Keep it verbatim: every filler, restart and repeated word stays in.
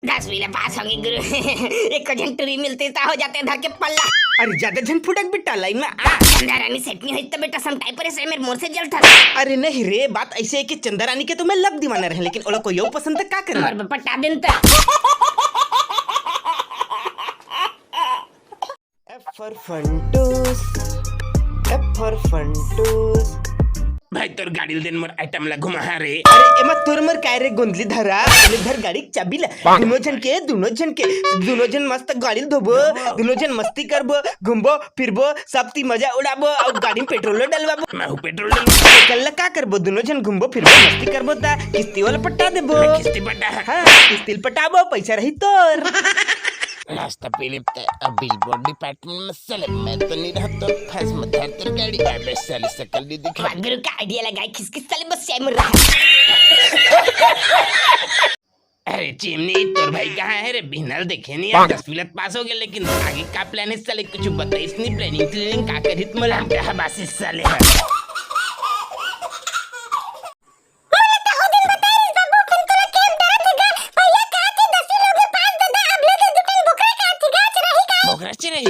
दसवीं ले पास होगे गुरु। एको झन टूरी मिलतिस त हो जातेंव धर के पल्ला। अरे जादा झन फुटक बेटा, लाइन में आ। चंदा रानी सेट नहीं होइस त बेटा समटाई परे से मेर मोर से जल थर। अरे नहीं रे, बात अइसे हे कि चंदा रानी के तो मैं लब दीवाना रहेंव, लेकिन ओला कोई अउ पसंद त का करना। मोर बर पटा देन त। F for Funtoos, F for Funtoos। भाई तोर गाड़ी ल देन, मोर आइटम ला घुमाहूं रे। अरे एमा तोर मोर काय रे गोंदली धरा, एमे धर गाड़ी के चाबी ला। दुनो झन के, दुनो झन के, दुनो झन मस्त गाड़ी ल धोबो, दुनो झन मस्ती करबो, घूमबो, फिरबो, सब ती मजा उड़ाबो, अउ गाड़ी में पेट्रोल डलवाबो। महू पेट्रोल डलवाबो। कल ला का करबो, दुनो झन घूमबो, फिरबो, मस्ती करबो, त किस्ती वाला पटा देबो। मैं किस्ती पटा। हाँ, किस्ती ल पटाबो, पैसा रही तोर। रास्ता पीली ते अब बिल बॉडी पार्टनर में साले मैं तो नहीं रहता फंस में धर तेरी गाड़ी। अबे साली शकल नहीं दिखा। वाह गुरु का आइडिया लगाए, खिसखिस साले बस सैम रहा। अरे चिमनी, तोर भाई कहाँ हे रे? बिहनल देखे नहीं यार, दसवीं ले पास होगे, लेकिन आगे का प्लान हे साले? कुछ बताइस नहीं, प्लानिंग प्लानिंग का करिस मोला? हम कहा बासी साले हे। बोकरा चुराई।